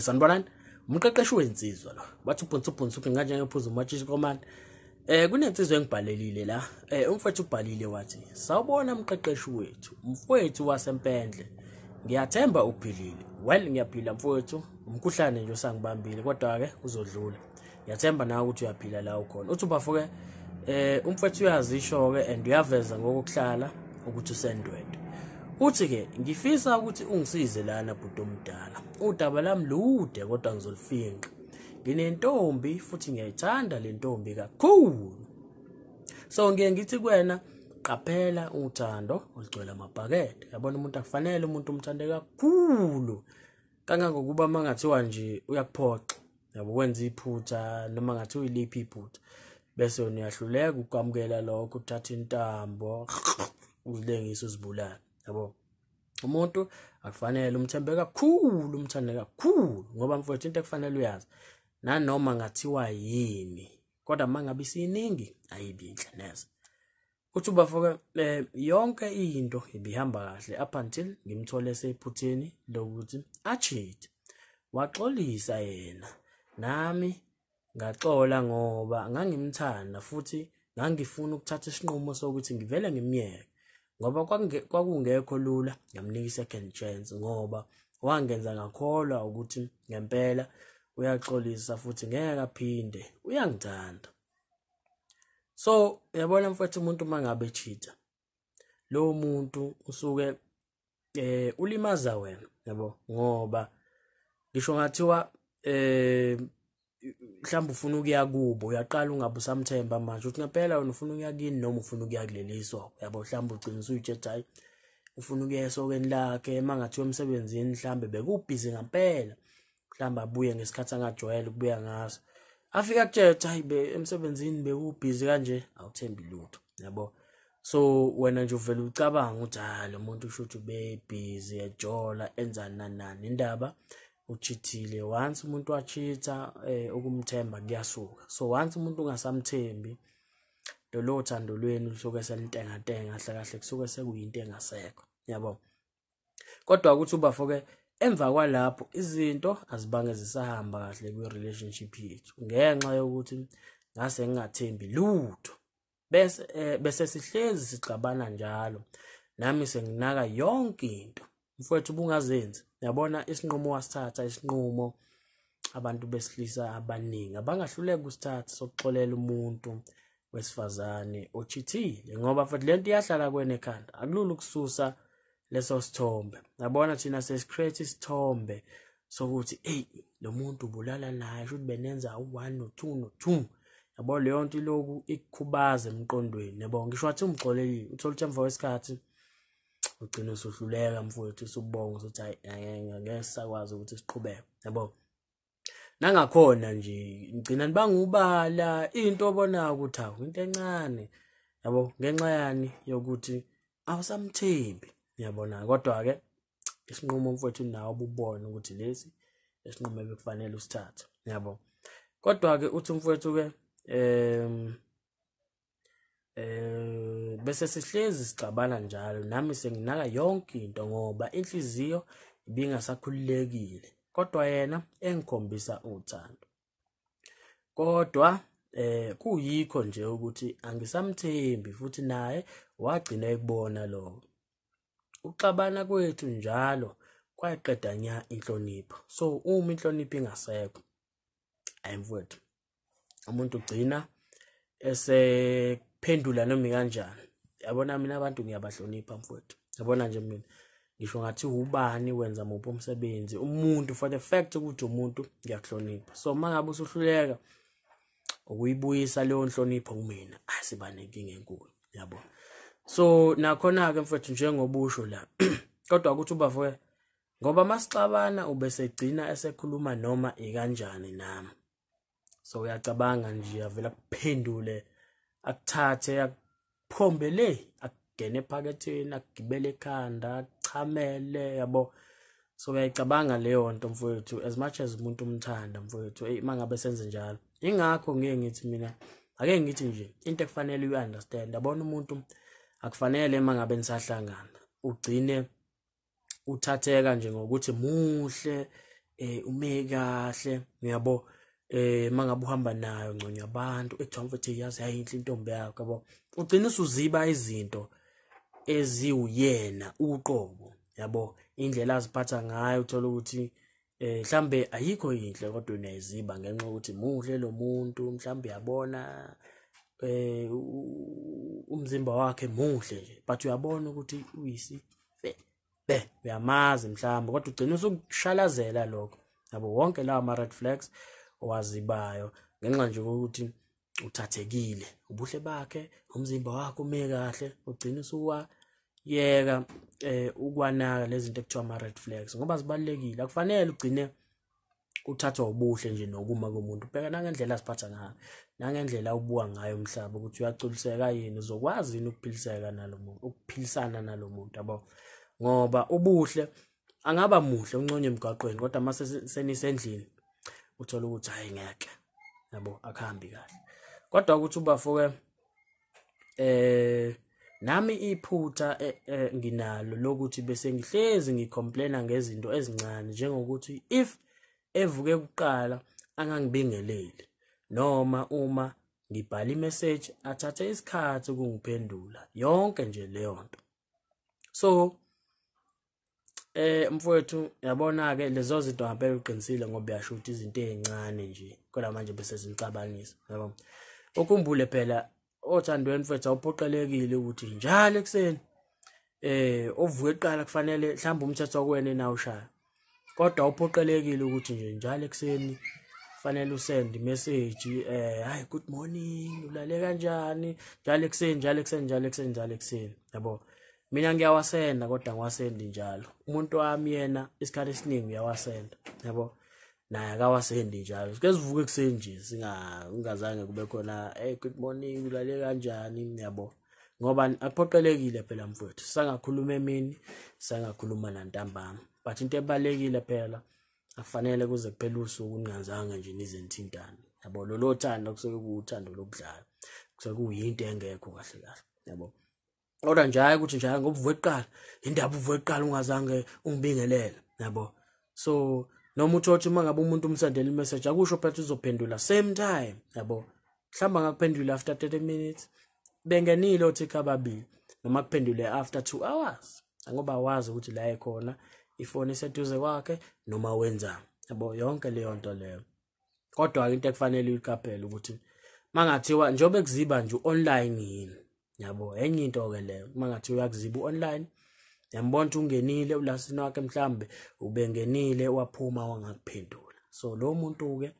Sanibonani. Umqeqeshi wensizwa lo. Bathi ubhunsu ubhunsu nganje ngephuza umatshisi komani. Kunensizwa engibhalelile la. Umfowethu ubhalile wathi, "Sawubona mqeqeshi wethu, mfowethu waseMpendle. Ngiyathemba uphilile." Well, ngiyaphila mfowethu. Umkhuhlane nje osangibambile kodwa ke uzodlula. Ngiyathemba nawe ukuthi uyaphila la ukhona. Uthi ubafuke umfowethu uyazisho ke and uyaveza ngokuhlala ukuthi usendwedwe. Uthi ke ngifisa ukuthi ungisize lana bhuti omdala. Udaba lami lude kodwa ngizolifinqa. Nginentombi futhi ngiyayithanda le ntombi kakhulu. So ngiye ngithi kuwena qaphela uthando olugcwele amabhakede. Yabona umuntu akufanele umuntu umthande kakhulu. Kangangokuba mangathiwa nje uyakuphoxa. Yabo wenza iphutha noma ngathi uyiliphi iphutha. Bese wena uyahluleka ukwamukela lokho, uthatha intambo uzilengise uzibulale. Yabo umuntu akufanele umthembe kakhulu, umthande kakhulu, ngoba mfowethu into ekufanele uyazi nanoma ngathiwa yini kodwa mangabe isiningi ayibi inhle neze. Uthi ubafoke yonke into ibihamba kahle up until ngimthole sephutheni lokuthi acheat. Waxolisa yena nami ngaxola ngoba ngangimthanda futhi ngangifuna ukuthatha isinqumo sokuthi ngivele ngimyeke ngoba kwakungekho lula. Ngamnika i-second chance ngoba wangenza ngakholwa ukuthi ngempela uyaxolisa futhi ngeke aphinde, uyangithanda. So uyabona mfowethu, umuntu mangabe cheater lo muntu usuke ulimaza wena, yabo, ngoba ngisho ngathiwa mhlawumbe ufuna ukuya kubo, uyaqala ungabe usamthemba manje uthi ngempela wena ufuna ukuya kini noma ufuna ukuya kuleli soko, yabo. Mhlawumbe ugcina usuyitshela hayi ufuna ukuya esokweni lakhe, mangathiwa emsebenzini mhlawumbe bekubhizi ngempela, mhlawumbe abuye ngesikhathi angajwayele ukubuya ngaso, afika akutshela hayi be emsebenzini bekubhizi kanje, awuthembi lutho, yabo. So wena nje uvela ucabanga ukuthi hayi lo muntu usho ukuthi ubebhizi ejola enzani nani nani, indaba uchithile. Once umuntu wachitha ukumthemba kuyasuka. So once umuntu ungasamthembi, lolo thando lwenu lusuke selintengantenga kahle kahle, kusuke sekuyinto engasekho, yabo. Kodwa ukuthi ubafoke emva kwalapho izinto azibange zisahamba kahle kwi-relationship yethu ngenxa yokuthi ngase ngingathembi lutho, bese sihlezi sixabana njalo, nami senginaka yonke into. Mfowethu ubungazenzi, uyabona isinqumo wasithatha, isinqumo abantu besilisa abaningi abangahluleka ukusithatha sokuxolela umuntu wesifazane ochithile, ngoba futhi lento iyahlala kwena ekhanda, akulula ukususa leso sithombe. Yabona thina sesicreate isithombe sokuthi hey lo muntu ubulala naye, shuthi benenza u1 no2 no2, yabo. Leyo nto iloku ikukhubaza emqondweni, yabo. Ngisho wathi umxolelile, uthola ukuthi emva kwesikhathi ugcina usuhluleka mfowethu, usubonga ukuthi hayi ngeke sisakwazi ukuthi siqhubeke, yabo. Nangakhona nje ngicina nibangubala into obonayo ukuthi awu into encane, yabo, ngenxa yani yokuthi awusamthembi, uyabona. Kodwa ke isinqumo mfowethu nawe ububona ukuthi lesi isinqumo ebekufanele usithathe, yabo. Kodwa ke uthi umfowethu ke bese sihlezi sixabana njalo, nami senginaka yonke into ngoba inhliziyo ibingasakhululekile, kodwa yena engikhombisa uthando. Kodwa kuyikho nje ukuthi angisamthembi futhi naye wagcina ekubona lokho. Uxabana kwethu njalo kwayiqeda nya inhlonipho. So uma inhlonipho ingasekho, hayi mfowethu, umuntu ugcina esephendula noma kanjani. Yabona mina abantu ngiyabahlonipha mfowethu, yabona nje mina ngisho ngathi ubani wenza muphi umsebenzi umuntu, for the fact ukuthi umuntu ngiyakuhlonipha. So mangabe usuhluleka ukuyibuyisa leyo nhlonipho kumina, asiba nenkinga enkulu, yabo. So nakhona ke mfowethu njengoba usho la, kodwa ukuthi ubafoke ngoba masixabana ubesegcina esekhuluma noma ikanjani nami. So uyacabanga nje avela kuphendule, akuthathe akuphombe le, akugene ephaketheni, akugibele ekhanda, akuchamele, yabo. So uyayicabanga leyo nto mfowethu, as much as umuntu umthanda mfowethu, hey mangabe senze njalo. Ingakho ngeke ngithi mina, ake ngithi nje into ekufanele uyi-understand, yabona umuntu akufanele mangabe nisahlangana ugcine uthatheka nje ngokuthi muhle, Ume kahle, uyabo, mangabe uhamba nayo ngconywa abantu ekuthiwa mfethu yazi yayinhle intombi yakho, yabo. Ugcina usuziba izinto eziwuyena uqobo, yabo, indlela aziphatha ngayo uthola ukuthi mhlambe ayikho inhle kodwa uyayiziba ngenxa yokuthi muhle lo muntu, mhlambe uyabona umzimba wakhe muhle nje, but uyabona ukuthi uyisifebe, uyamazi mhlambe, kodwa ugcina usukushalazela lokho, yabo. Wonke lawa ama red flags owazibayo ngenxa nje yokuthi uthathekile ubuhle bakhe, umzimba wakhe ume kahle, ugcina usuwayeka ukwanaka lezi zinto ekuthiwa ama red flags, ngoba zibalulekile. Akufanele ugcine uthathwa ubuhle nje nokuma komuntu, bheka nangendlela aziphatha ngayo, nangendlela ubuka ngayo umhlaba, ukuthi uyagculiseka yini, uzokwazi yini ukuphiliseka nalo muntu, ukuphilisana nalo muntu, yabo. Ngoba ubuhle angaba muhle unconye emgwaqweni, kodwa mase senisendlini uthola ukuthi hayi ngeke, yabo, akuhambi kahle. Kodwa ukuthi ubafo-ke nami iphutha nginalo lokuthi bese ngihlezi ngicomplaina ngezinto ezincane, njengokuthi if evuke kuqala angangibingeleli, noma uma ngibhala imessage athathe isikhathi ukungiphendula, yonke nje leyo nto. So mfowethu, yabona ke lezo zinto ngampela uqinisile, ngoba uyasho ukuthi izinto ezincane nje kodwa manje bese zinixabanisa, yabo. Ukhumbule phela othandweni mfethu, awuphoqelekile ukuthi njalo ekuseni ovuke eqala kufanele mhlawumbe umthetho wakwena nawushaya, kodwa awuphoqelekile ukuthi nje njalo ekuseni fanele usend message, hi good morning, ulale kanjani, njalo ekuseni, njalo ekuseni, njalo ekuseni, njalo ekuseni, yabo. Mina ngiyawasenda kodwa ngiwasendi njalo. Umuntu wami yena isikhathi esiningi uyawasenda, yabo, naye akawasendi njalo. Sike sivuke ekuseni nje singazange kube khona hey good morning, ulale kanjani, yabo, ngoba akuphoqelekile phela mfowethu. Sangakhuluma emini, sangakhuluma nantambama, but into ebalekile phela akufanele kuze kuphele usuku ningazange nje nize nithintane, yabo. Lolo thando kusuke kuwuthando lokudlala, kusuke kuyinto engekho kahle kahle, yabo. Kodwa nje hayi ukuthi nje ngoba uvuke kuqala, indaba uvuke kuqala ungazange ungibingelele, yabo. So noma uthothi uma ngabe umuntu umsendela imessage, akusho phela uzophendula same time, yabo. Mhlawumbe angakuphendula after 30 minutes, bengenile othikha ababili, noma kuphendule after 2 hours, ngoba wazi ukuthi la ekhona ifoni iseduze kwakhe noma wenzani, yabo, yonke leyo nto leyo. Kodwa into ekufanele uyiqaphele ukuthi mangathiwa njengoba ekuziba nje online yini, yabo, enye into ke leyo. Mangathiwa uyakuziba online, yambona ukuthi ungenile ulasini wakhe, mhlambe ubengenile waphuma wangakuphendula, so lo muntu ke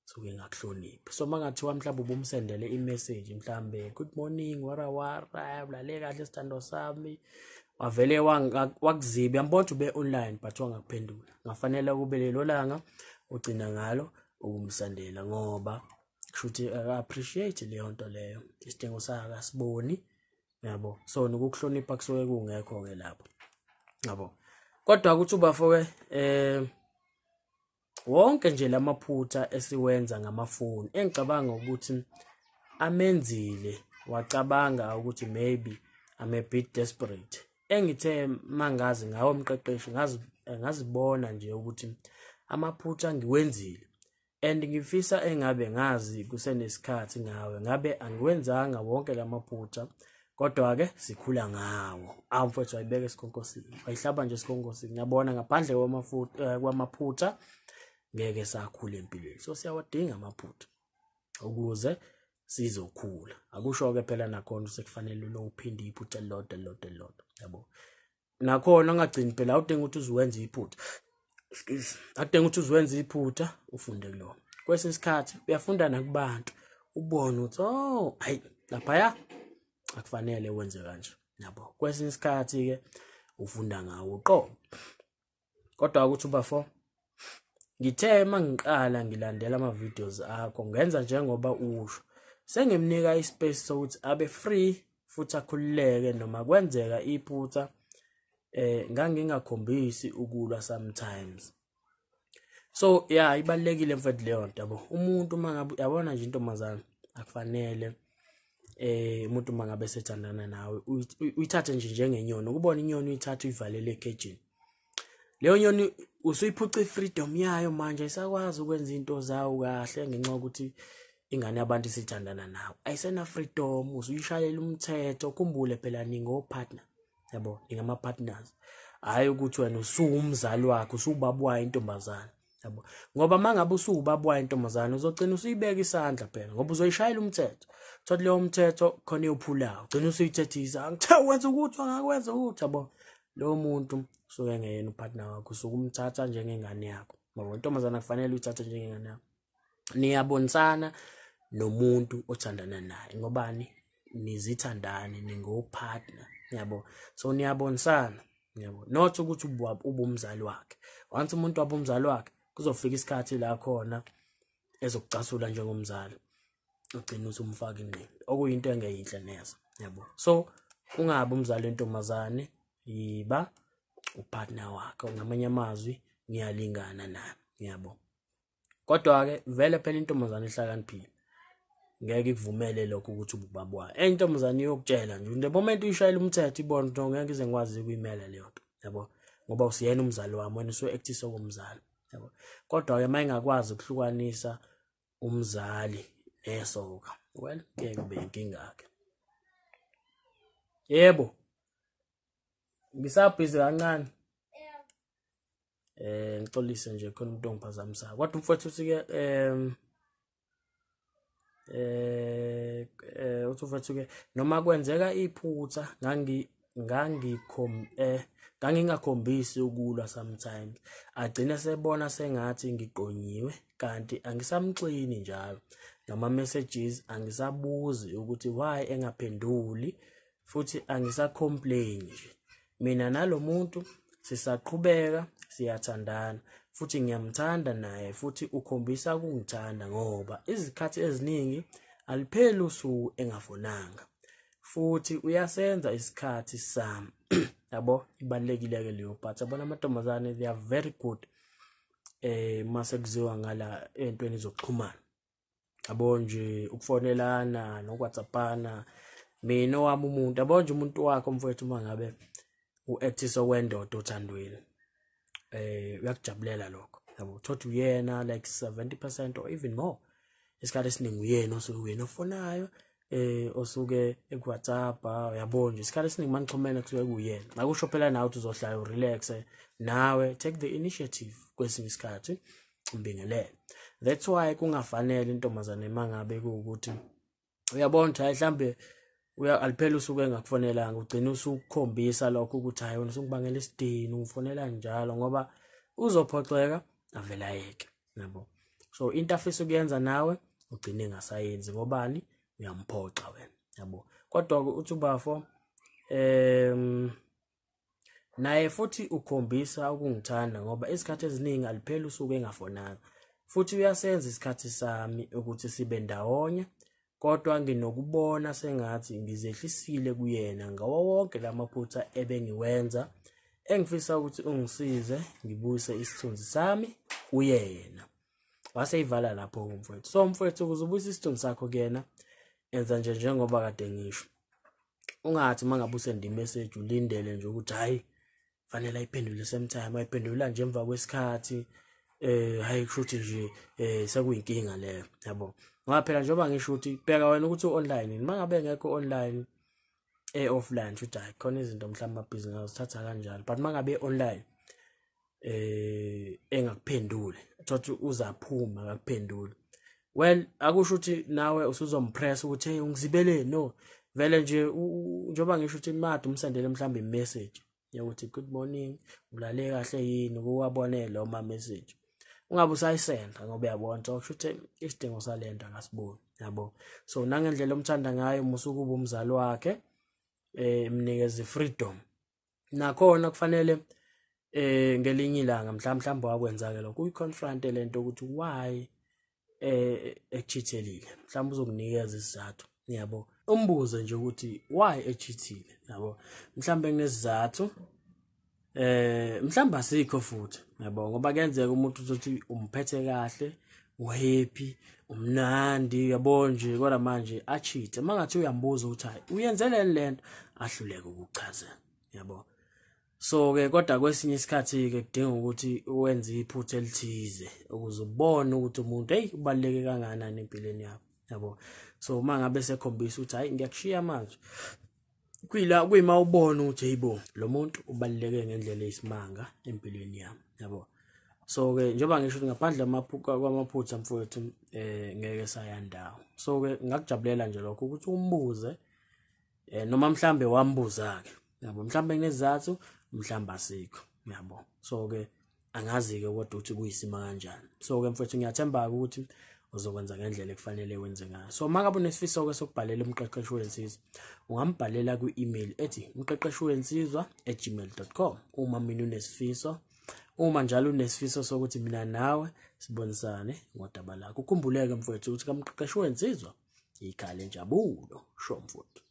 suke ngakuhloniphi. So mangathiwa mhlawumbe ubumsendele imessage, mhlambe good morning, wara wara, ulale kahle sithando sami, wavele wakuziba, yambona ukuthi ube online but wangakuphendula, ngafanele kube lelo langa ugcina ngalo ukumsendela, ngoba kusho ukuthi aka-appreciate leyo nto leyo, isidingo sakhe akasiboni, yabo. So nokukuhlonipha kusuke kungekho ke lapho, yabo. Kodwa ukuthi ubafo ke wonke nje lamaphutha esiwenza ngamafoni, engicabanga ukuthi amenzile wacabanga ukuthi maybe I'm a bit desperate, engithe mangazi ngawo umqeqeshi ngazibona nje ukuthi amaphutha ngiwenzile, and ngifisa engabe ngazi kusenesikhathi ngawe ngabe angiwenzanga wonke lamaphutha, kodwa ke sikhula ngawo. Awu mfowethu, wayibeka esikhonkosini, wayihlaba nje esikhonkosini. Ngiyabona ngaphandle kwamaphutha ngeke sakhula empilweni, so siyawadinga amaphutha ukuze sizokhula. Akusho ke phela nakhona sekufanele lo uphinde iphutha elilodwa elilodwa elilodwa, yabo. Nakhona ungagcini phela, awudinga ukuthi uzuwenze iphutha, excuse, akudinga ukuthi uzuwenze iphutha ufunde kulona. Kwesinye isikhathi uyafunda nakubantu, ubone ukuthi oh hayi laphaya akufanele wenze kanje, yabo. Kwesinye isikhathi ke ufunda ngawo uqobo. Kodwa ukuthi ubafo, ngithe mangiqala ngilandela ama videos akho, ngenza njengoba usho, sengimnika ispace sokuthi abe free futhi akhululeke, noma kwenzeka iphutha ngangingakhombisi ukulwa sometimes. So yeah, ibalekile mfethu leyo nto, yabo. Umuntu mangabe yabona nje intombazana, akufanele umuntu mangabe sethandana nawe uyithathe nje njengenyoni, ukubona inyoni uyithathe uyivalele ekhejini. Leyo nyoni usuyiphuca i-freedom yayo manje, ayisakwazi ukwenza into zawo kahle ngenxa yokuthi ingane yabantu isithandana nawe. Ayisena freedom, usuyishayela umthetho. Khumbule phela ningo-partner, yabo, ningama-partners. Hhayi ukuthi wena usuwumzali wakhe, usuwubaba wayo intombazane, yabo. Ngoba uma ngabe usuwubaba wayo intombazane uzogcina usuyibeka isandla phela, ngoba uzoyishayela umthetho. Thola leyo mthetho khona iyophulayo, ugcina usuyithethisa, angithe wenza ukuthi angakwenza ukuthi, yabo. Lowo muntu usuke engeyena upartner wakho, usuke umthatha njengengane yakho. Ngoba intombazane akufanele uyithathe njengengane yakho. Niyabonisana nomuntu othandana naye, ngobani? Nizithandane, ningo-partner, yabo. So niyabonisana, yabo. Not ukuthi ubumzali wakhe. Once umuntu wabumzali wakhe, kuzofika isikhathi la khona ezokucasula njengomzali, ugcina usumfaka ingqindi, okuyinto engeyinhle neze, yabo. So ungabi umzali wentombazane, yiba upartner wakhe. Ngamanye amazwi ngiyalingana naye, yabo. Kodwa-ke vele phela intombazane ihlakaniphile, ngeke ikuvumele lokho ukuthi ubaba wayo. Enye intombazane iyokutshela nje the moment uyishayela umthetho, ibona ukuthi ngeke ize ngikwazi ukuyimela leyo nto, yabo, ngoba usiyena umzali wami, wena usu-actisa okomzali, yabo. Kodwa-ke uma ingakwazi ukuhlukanisa umzali nesoka, well, kuye kube inkinga-ke. Yebo, ngisabhizi kancane. Ngixolise nje khona umuntu ongiphazamisayo. Kodwa umfowethu uthi-ke uthi umfowethu-ke noma kwenzeka iphutha ngangingakhombisi ukulwa sometimes, agcine sebona sengathi ngiqonyiwe kanti angisamxini njalo. Ngama messages angisabuzi ukuthi why engaphenduli, futhi angisacomplain nje. Mina nalomuntu sisaqhubeka siyathandana, futhi ngiyamthanda naye, futhi ukhombisa ukungithanda ngoba izikhathi eziningi alipheli usuku engafonanga, futhi uyasenza isikhathi sami, yabo. Ibalulekile-ke leyo part, yabona. Amantombazane, they are very good mase kuziwa ngala entweni zokuxhumana, yabo nje, ukufonelana nokuwhatsappana. Mina owami umuntu, yabo nje, umuntu wakho mfowethu, uma ngabe u-actisa okwendoda othandweni, uyakujabulela lokho, yabo. Thothi uyena like 70% or even more, isikhathi esiningi uyena osuke uyena ofonayo, osuke ekuWhatsApp, yabo nje. Isikhathi esiningi manixhumene kusuke kuyena. Akusho phela nawe ukuthi uzohlala urelax, nawe take the initiative kwesinye isikhathi, umbingelele. That's why kungafanele intombazane mangabe kuwukuthi uyabona ukuthi hayi, mhlambe uya aliphela usuku engakufonelanga, ugcina usukhombisa lokho ukuthi hayi, wena usungibangela isidini, ungifonela njalo, ngoba uzophoxeka avela ayeke, yabo. So into afisa ukuyenza nawe ugcine engasayenzi, ngobani? Uyamphoxa wena, yabo. Kodwa uthi ubafo naye futhi ukhombisa ukungithanda ngoba izikhathi eziningi alipheli usuku engafonanga, futhi uyasenza isikhathi sami ukuthi sibe ndawonye, kodwa nginokubona sengathi ngizehlisile kuyena ngawo wonke lamaphutha ebengiwenza. Engifisa ukuthi ungisize ngibuyise isithunzi sami kuyena. Wase ivala lapho umfowethu. So mfowethu, ukuze ubuyise isithunzi sakho kuyena, enza nje njengoba kade ngisho. Ungathi uma ngabe usenda imessage ulindele nje ukuthi hayi, fanele ayiphendule same time, ayiphendula nje emva kwesikhathi, hayi, kusho ukuthi nje sekuyinkinga leyo, yabo. Ngoba phela njengoba ngisho ukuthi bheka wena ukuthi u-online, uma ngabe engekho online, e-offline, shuthi hayi, khona izinto mhlawumbe abhizi ngazo, zithatha kanjalo. But uma ngabe online engakuphenduli, thothi uzaphuma akakuphenduli, well, akusho ukuthi nawe usuzompress ukuthi hey, ungizibeleni. No, vele nje njengoba ngisho ukuthi made umsendele mhlawumbe imessage yokuthi good morning, ulale kahle yini, ukuwabone lo ma message ungabe usayisenda, ngoba uyabona so kusho ukuthi isidingo salento akasiboni, yabo. So nangendlela omthanda ngayo, musuke ube umzali wakhe, mnikeze freedom. Nakhona kufanele ngelinye ilanga mhlawumbe wakwenza ke lokho, uyiconfront lento ukuthi why echithelile, mhlawumbe uzokunikeza isizathu, yabo. Umbuze nje ukuthi why echithile, yabo, mhlawumbe kunesizathu, mhlawumbe asikho futhi, yabo, ngoba kuyenzeka umuntu uzothi umphethe kahle, uhappy, umnandi, yabo nje, kodwa manje achithe. Mangathi uyambuza ukuthi hayi, uyenzeleni lento, ahluleke ukuchazela, yabo. So ke kodwa kwesinye isikhathi ke kudinga ukuthi wenze iphutha elithize ukuze ubone ukuthi umuntu hey ubaluleke kangakanani empilweni yakho, yabo. So uma ngabe sekhombisa ukuthi hayi ngiyakushiya manje, kuyila kuyima ubona ukuthi heyibo lo muntu ubaluleke ngendlela eyisimanga empilweni yami, yabo. So ke njengoba ngisho ukuthi ngaphandle kwamaphutha mfowethu ngeke saya ndawo. So ke ngakujabulela nje lokho ukuthi umbuze, noma mhlambe wambuza ke, yabo, mhlambe ngesizathu, mhlambe asikho, yabo. So ke angazi ke kodwa ukuthi kuyisima kanjani. So ke mfowethu ngiyathemba ukuthi uzokwenza ngendlela ekufanele wenze ngayo. So mangabe unesifiso ke sokubhalela umqeqeshi wensizwa, ungambhalela kwi-email ethi umqeqeshiwensizwa@gmail.com. Uma mina unesifiso, uma njalo unesifiso sokuthi mina nawe sibonisane ngodaba lakho. Ukhumbuleke mfowethu ukuthi kamqeqeshi wensizwa ikhale injabulo. Sho mfowethu.